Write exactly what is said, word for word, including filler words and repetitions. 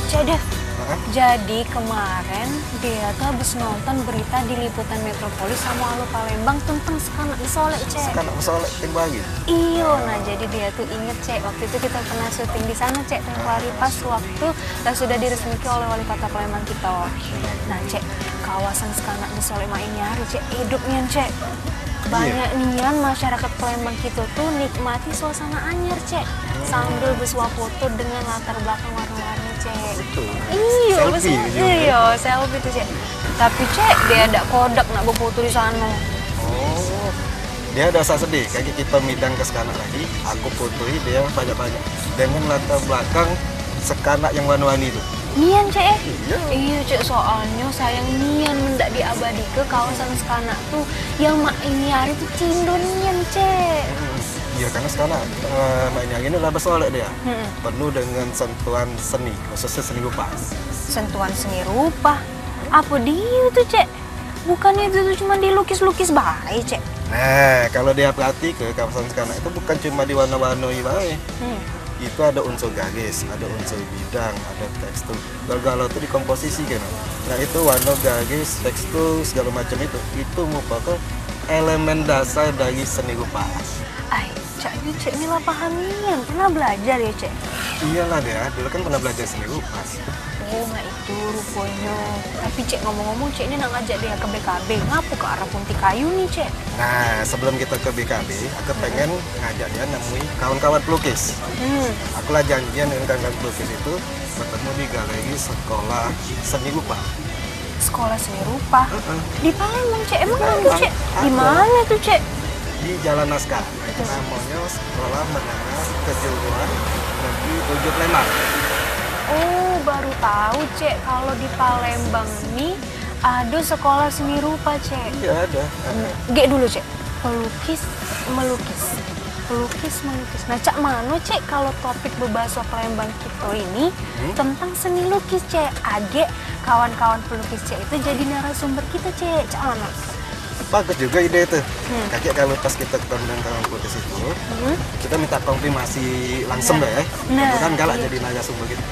Cek Dev, jadi kemaren dia tuh habis nonton berita di Liputan Metropolis sama Halo Palembang tentang sekanak besolek, Cek. Sekanak besolek tempo hari? Iyo, nah jadi dia tuh inget, Cek, waktu itu kita pernah syuting di sana, Cek, tempo hari pas waktu lah sudah diresmike oleh Wali Kota Palembang kita. Nah, Cek, kawasan sekanak besolek mak ini hari, Cek, hidup nian, Cek. Banyak nian masyarakat Palembang kita tuh nikmati suasana anyar, Cek, sambil bersuah foto dengan latar belakang warna-warni, Cek. Betul. Iyo, selfie, iyo, selfie tuh, Cek. Tapi, Cek, dia dak kodak nak berfoto di sana. Oh. Dia dak usah sedih, kagek kita midang ke sekanak lagi, aku fotoi dia banyak-banyak dengan latar belakang sekanak yang warna-warni itu. Nian, Cek, eh? Iya. Iya, Cek, soalnya sayang nian men dak diabadike kawasan sekanak tuh yang mak ini hari tuh cindo nian, Cek. Hmm. Iya, karena sekanak, eh, mak ini hari ini lah besolek dia. Penuh dengan sentuhan seni, khususnya seni rupa. Sentuhan seni rupa? Apa dia tuh, Cek? Bukannya itu tuh cuma dilukis-lukis bae, Cek? Nah, kalau dia perhati ke kawasan sekanak itu bukan cuma diwarna-warnai bae. Hmm. Itu ada unsur garis, ada unsur bidang, ada tekstur. Galo-galo itu dikomposisi kan. Nah, itu warna, garis, tekstur, segala macam itu, itu merupakan elemen dasar dari seni rupa. Ai, Cak, ni Cek ni lah paham nian. Pernah belajar ya, Cek? Iyalah, dia dulu kan pernah belajar seni rupa. Oh, mak itu ruponyo. Tapi, Cek, ngomong-ngomong, Cek ni nak ngajak dia ke B K B. Ngapo ke arah Punti Kayu ni, Cek? Nah, sebelum kita ke B K B, aku pengen ngajak dia nemui kawan-kawan pelukis. Hmm. Aku lah janjian dengan kawan-kawan pelukis itu bertemu di galeri Sekolah Seni Rupa. Sekolah Seni Rupa? Heeh. Di Palembang, Cek? Emang ado, Cek? Di mana tuh, Cek? Di Jalan Naskah. Namonyo Sekolah Menengah Kejuruan Negeri Tujuh Palembang. Oh, baru tahu, Cek, kalau di Palembang ni ado sekolah seni rupa, Cek. Iya, ada. Gek dulu, Cek. Pelukis, melukis. Pelukis, melukis. Nah, cak mano, Cek, kalau topik bebaso Palembang kito ini tentang seni lukis, Cek? Agek kawan-kawan pelukis, Cek, itu jadi narasumber kito, Cek. Cak mano? Bagus juga ide itu. Hmm. Kagek kalau pas kita ketemu dengan kawan pelukis itu, kita minta konfirmasi langsung deh ya. Nah, mudah-mudahan galak jadi narasumber gitu.